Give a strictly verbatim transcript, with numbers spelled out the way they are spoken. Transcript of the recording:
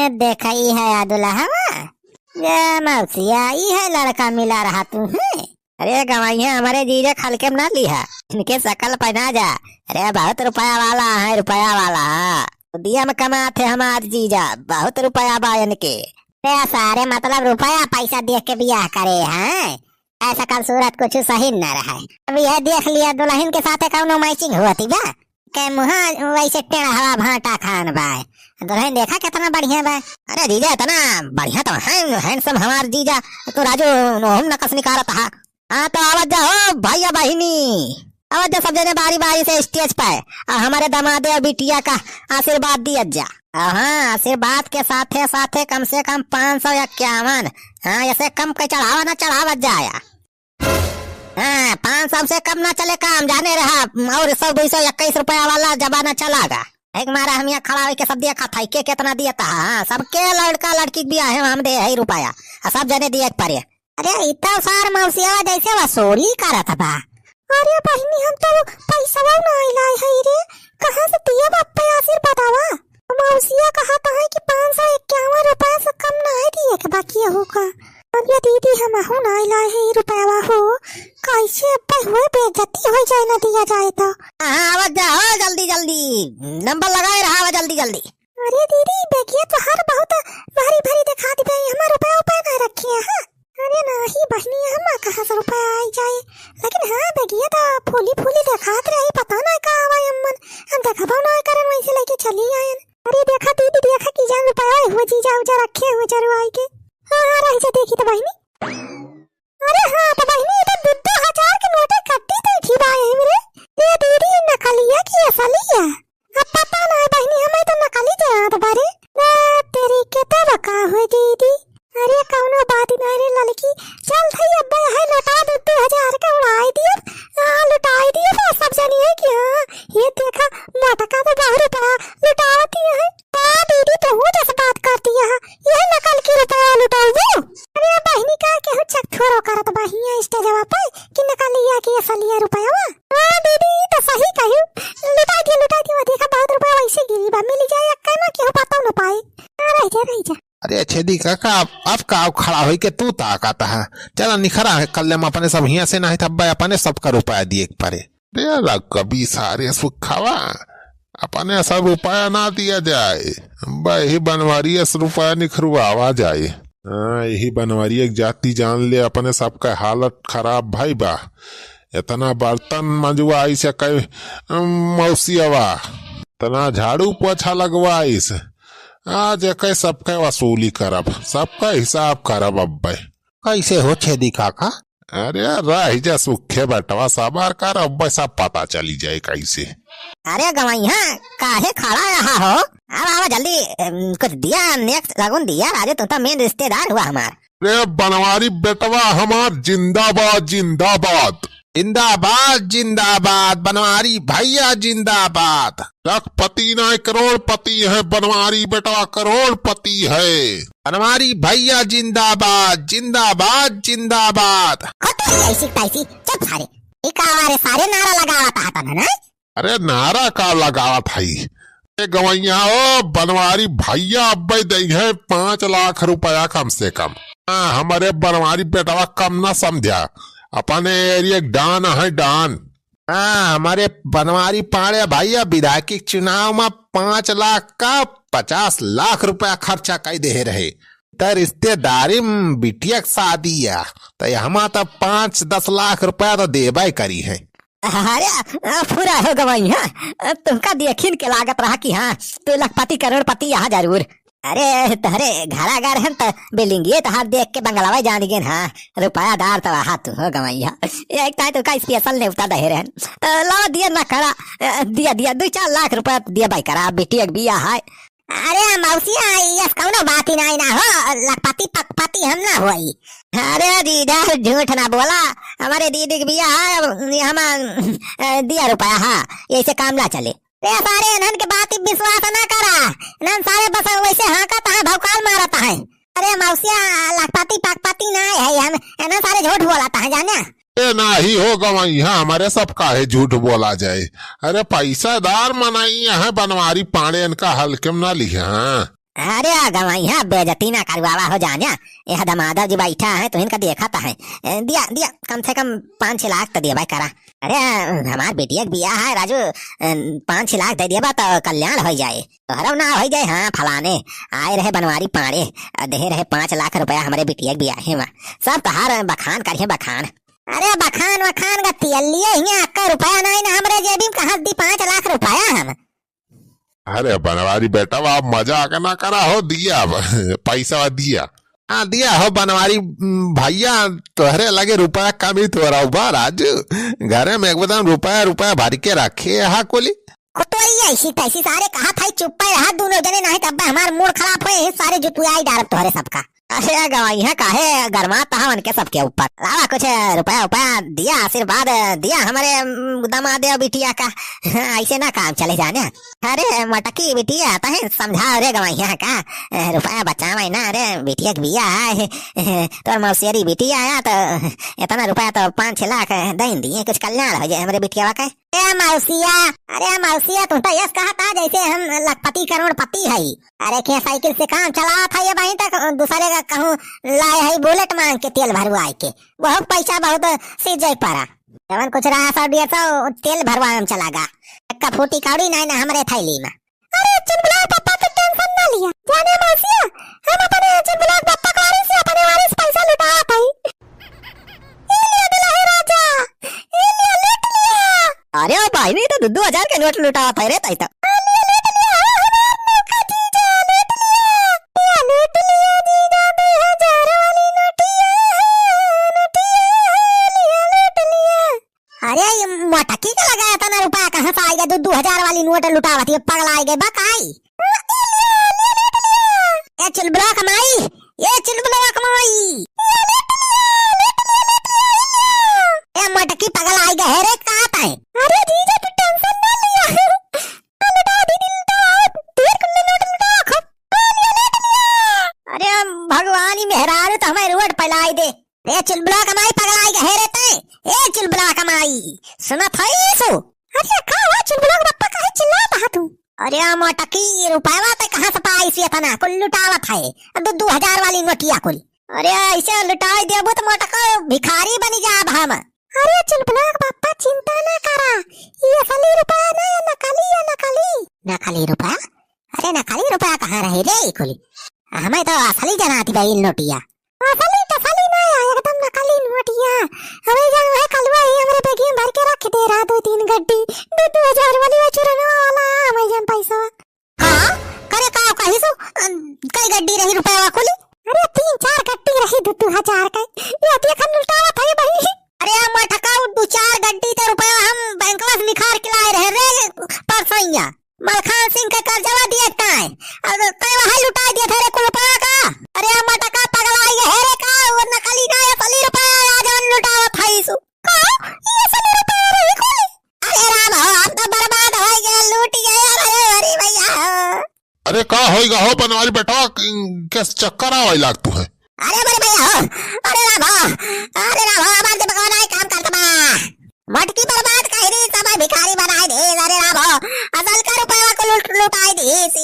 देखा, ई है आ दुल्हवा। ए मौसिया, ई है लड़का मिला रहा तू है? अरे गवइया, हमरे जीजा क हल्के में ना लिहा, इनके सकल पहना जा। अरे बहुत रुपया वाला है, रुपया वाला। दिया में कमात है हमार जीजा, बहुत रुपया बा इनके। अरे सारे, मतलब रुपया पैसा देख के बियाह करे हैं? ऐसा कल सूरत कुछ सही न रहे। अब यह देख लिया, दुल्हन के साथे कौनो matching होती बा? के मुहा वैसे टेढ़वा भाटा खान बा। दुल्हन देखा कितना बढ़िया बा। अरे जीजा, इतना बढ़िया तो है, handsome हमार जीजा। तो राजू, नोहम नकस निकारत हा। हाँ, तो आवत जा हो भैया बहिनी, आवत जा सब जने बारी बारी से stage पे, और हमारे दमादे और बिटिया का आशीर्वाद दियत जा। और हाँ, आशीर्वाद के साथे साथे कम से कम पाँच सौ इक्यावन, हाँ, ऐसे कम के चढ़ावा ना चढ़ावत जाया। हाँ, पाँच सौ से कम ना चले काम, जाने रहा। और सौ, दो सौ, इक्कीस रुपया वाला जमाना चला गा। एक मारा हम यहाँ खड़ा होके सब देखा था, के कितना दिया था। हाँ, सबके लड़का लड़की के बियाह में हम दे है रुपया, आ सब जने दिए के परे। अरे, ई तो सार मौसिया जैसे वसूली करत बा। अरे बहिनी, हम तो पैसवा नाई लाए हई रे, कहाँ से दिया बाप पे आशीर्वादवा? मौसिया कहत है कि पाँच सौ इक्यावन रुपया से कम नाई दिए के बाकी होगा। अरे दीदी, हमहू नाई लाए है ई रुपयवा हो, कैसे अब्बे हुए बेइज्जती हो जाए ना दिया जाए तो। हाँ, आवत जा हो जल्दी जल्दी, नंबर लगाए रहा हो जल्दी जल्दी। अरे दीदी, बेगिया तोहार बहुत भारी भारी दिखात बा, हमार रुपया उपया ना रखिए, हाँ? अरे नाही बहिनी, हम कहाँ से रुपया आई जाए, लेकिन हाँ, बेगिया तो फूली फूली देखात रही, पता ना का आवा अम्मन, हम देखबो ना करन, वैसे लेके चली आयन। अरे देखा दीदी, देखा कि जान रुपया हुआ जीजा उजा रखे हुए जरू आई के। हाँ, हाँ, रह जा, देखी तो बहिनी। अरे हाँ, तो बहिनी, ये तो दू दू हजार के नोटे कट्टी तो ठीक बा यही मेरे। ये दीदी, नकलिया कि असलिया? अब पता ना है बहिनी, हमें तो नकली जनात बारे। ए, तेरी के तो बका हुए दीदी। अरे कौनो बात ना रे ललकी, चल थई अब है लौटा दे दू हजार के उड़ाई दियो, हाँ लुटाई दियो, बस सब जनी है कि हाँ ये देखा मोटका तो बहुत रुपया लुटावती है। हाँ दीदी, तू जस बात करती है, ये नकल की रुपया लुटाऊ। अरे बहिनी का केहू चक थोरो करत बा हियाँ स्टेजवा पे कि नकलिया कि असलिया रुपया। हाँ दीदी, तो सही कही, लुटाई दियो, लुटाई दियो, देखा बहुत रुपया वैसे गिरी बा, मिल जाए अक्का ना केहू पता न पाए। हाँ, रह जा, रह जा। अरे छेदी काका, अब, अब का खड़ा होई के तू ताकत है? चला निखरा है, कल हम अपने सब हियाँ से नहीं था, अपने सबका रुपया दिए के परे। अरे रघुबी सारे सुखावा, अपने सब रुपया ना दिया जाए, बा यही बनवारी से रुपया निखरवावा जाए। हाँ, यही बनवारी एक जाति जान ले, अपने सबका हालत खराब भई बा। इतना बर्तन मंजवाइस कई मौसियवा, इतना झाड़ू पोछा लगवाइस, आज एके सबके वसूली करब, सबका हिसाब करब अब्बे। कैसे हो छेदी काका? अरे रह जा सुखे बेटवा, सबर कर, अब्बे सब पता चली जाए कैसे। अरे गवैया, काहे खड़ा रहा हो? अब आवा जल्दी, एम, कुछ दिया, नेक सगुन दिया, राजू तू तो main रिश्तेदार हुआ हमार। रे बनवारी बेटवा हमार जिंदाबाद, जिंदाबाद। जिंदाबाद, जिंदाबाद, बनवारी भैया जिंदाबाद। लखपति नाय करोड़पति है, बनवारी बेटवा करोड़पति है। बनवारी भैया जिंदाबाद, जिंदाबाद, जिंदाबाद। हो तेरी ऐसी तैसी, चुप सारे। ई का रे सारे नारा लगावत हतन ना? अरे नारा का लगावत हई? ए गवैया हो, बनवारी भैया अब्बे दई है पाँच लाख रुपया कम से कम। हाँ, हमरे बनवारी बेटवा कम ना समझा, अपने area के डॉन है डॉन। हाँ, हमरे बनवारी पांड़े भैया विधायकी चुनाव में पाँच लाख का पचास लाख रुपया खर्चा कई दे रहे। त रिश्तेदारी में बिटिया के शादी है, त हमा त पाँच दस लाख रुपया तो देबे करी है। अरे, आ, पूरा हो गवाई, हाँ। आ, तुमका देखिन के लागत रहा कि हाँ, तू लखपति करोड़पति यहाँ जरूर। अरे, तहरे घरा घर हन त बिल्डिंगिए तहार देख के बंगलावा जान गेन, हाँ। रुपयादार त रहा तू हो गवाई, हाँ। एक ताई तुमका special नेवता दहे रहन। आ, लावा दिया ना करा, आ, दिया, दिया, दो चार लाख रुपया दिया भाई करा, बेटी एक बिया है। अरे मौसिया, यस कौनो बात ही नाई ना हो, लखपति पखपति हम ना होई। अरे जीजा, झूठ ना बोला, हमारे दीदी के बिया है, अब हम, अ, दिया रुपया है, ऐसे काम ना चले। रे सारे, इन्हन के बात ही विश्वास ना करा, इन्हन सारे बस वैसे हाँकत हैं, भौकाल मारत हैं। अरे मौसिया, लखपति पखपति ना है हम, इन्हन सारे झूठ बोलत हैं, जाने? ए नाही हो गवैया, हमरे सब काहे झूठ बोला जाए। अरे पैसादार मनई है बनवारी पांड़े, इनका हल्के में ना लिहे, हाँ। अरे गवइहाँ, बेइज्जती ना करवावा हो जान्या। यह दमादर जी बैठा है, तुहिन का देखत है। ए, दिया, दिया, कम से कम पाँच छह लाख त देबे करा। अरे, हमार बिटिया के बियाह है राजू, ए, पाँच छह लाख दे देबा त कल्याण होइ जाए। तोहरो ना होइ जाए, हाँ, फलाने आए रहे बनवारी पाड़े, अ, देहे रहे पाँच लाख रुपया हमरे बिटिया के बियाहे मा। सब तोहार बखान करिहे, बखान। अरे, बखान वखान का तेल लिए हियाँ, अक्का रुपया नाई ना हमरे जेबी में, कहाँ दी पाँच लाख रुपया हम? अरे बनवारी बेटा, अब मजाक ना करा हो, दिया अब पैसा दिया। हाँ, दिया हो बनवारी, उम, भैया, तोहरे लगे रुपया कमी थोड़ा बा राजू। घरे में एकदम रुपया, रुपया भर के रखे हा कुली। कुटोई ऐसी तैसी, सारे कहा था चुप्पे रहा दोनों जने, नहीं तब हमार मूड खराब होए, सारे जुतुआई डारब तोहरे सबका। अरे गवइहाँ, काहे गरमात हा उनके सबके ऊपर? लावा कुछ रुपया उपया दिया, आशीर्वाद दिया हमरे, उम, दमादे बिटिया का। ऐसे ना काम चले जाने। अरे मटकी बिटिया, तहे समझाओ रे गवइहाँ का, रुपया बचावे ना रे, बिटिया के बियाह है, तोर मौसेरी बिटिया आया तो इतना रुपया तो पाँच छह लाख दे दिए, कुछ कल्याण हो जाए हमरे बिटिया का। ए मौसिया, अरे मौसिया, तू तो यस कहत हा जैसे हम लखपति करोड़पति हई। अरे के साइकिल से काम चलावत हई, अबहीं तक दूसरे का कहूँ लाए हई बुलेट मांग के तेल भरवाए के। बहुत पैसा बहुत सीज जाए पारा। जवन कुछ रहा सौ डेढ़ सौ तेल भरवाए में चला गा। एक्का फूटी कौड़ी नाई ना हमरे थैली में। अरे चुलबुला पापा के टेंशन ना लिया। जाने मौसिया, हम अपने चुलबुला पापा के वारी से, अपने वारी से पैसा लुटावत हई। ए लिया दुल्हे राजा, ए लिया लूट लिया। अरे ओ बहिनी, तो दू दू हजार के नोट लुटावत है रे ताई तो। ए लिया लूट लिया, हो हमार नौका जीजा, लूट लिया। ए लूट लिया जीजा, दू हजार वाली नोटिया, नोटिया, लिया लूट लिया। अरे, ये मटकी के लगा इतना रुपया कहाँ से आइगा? दू, दू हजार वाली नोट लुटावत, ये पगला आइगे बा काई? ए चुलबुला कमाई, ए चुलबुला कमाई। ए मटकी पगला आइगे है रे, का ताई? अरे जीजा, तू टेंशन ना लिया। लुटा दी, लुटा, ढेर कुल नोट लुटा, खूब। अरे भगवान, ई मेहरारू तो हमारे रोड पे लाई दे। ए चुलबुला कमाई पगलाई गए रे तै। ए चुलबुला कमाई, सुनत हईसु? अरे का हुआ चुलबुला के बप्पा, काहे चिल्लात हा तू? अरे मटकी, रुपयवा तै कहाँ से पाइसु इतना? कुल लुटावत है। दू दू हजार वाली नोटिया कुल। अरे ऐसे लुटाई देबू तो मोटका भिखारी बनी जाब हम। अरे चुलबुला के बप्पा चिंता ना करा, ये असली रुपया ना, ये नकली, ये नकली। नकली रुपया? अरे नकली रुपया कहाँ रहे रे ई कुल? हमें तो असली जनाती बा ई नोटिया। असली तसली ना है, एकदम नकली नोटिया। हमें जान वह कलुआ ही हमरे बेगिया भर के रख दे रहा दो तीन गड्डी, दू दू हजार वाली वो चुरनवा वाला, हमें जान पैसा। हाँ, करे का कहिसु, अन, कई गड्डी रही रुपया कुली? अरे तीन चार गड्डी रही दू दू हजार के, ये अतिया खन लुटावत है भाई। अरे आ मटका, दू चार गड्डी ते रुपया हम बैंकवा से निखार के लाए रहे रे परसैया। मलखान सिंह के कर्जवा दिए ताए। अब कई वहां लुटा दिए थे रे कुल रुपया का। अरे आ मटका पगला आई है रे का, वो नकली ना असली रुपया आज हम लुटावत हईसु। का? ये असली रुपया रही कुल? अरे राम हो, हम तो बर्बाद हो गए, लूट गए, अरे, अरे भैया हो। अरे का होइगा हो बनवारी बेटवा, क-, कैसे चक्कर आवे लाग तू है? अरे बड़े भैया हो, अरे राम हो, अरे राम हो, हमार दिमागवा नाई काम करत बा। मटकी बर्बाद कइली, सब भिखारी बनाई दीस, अरे राम हो, असल का रुपया को लूट, लुटाई दीस।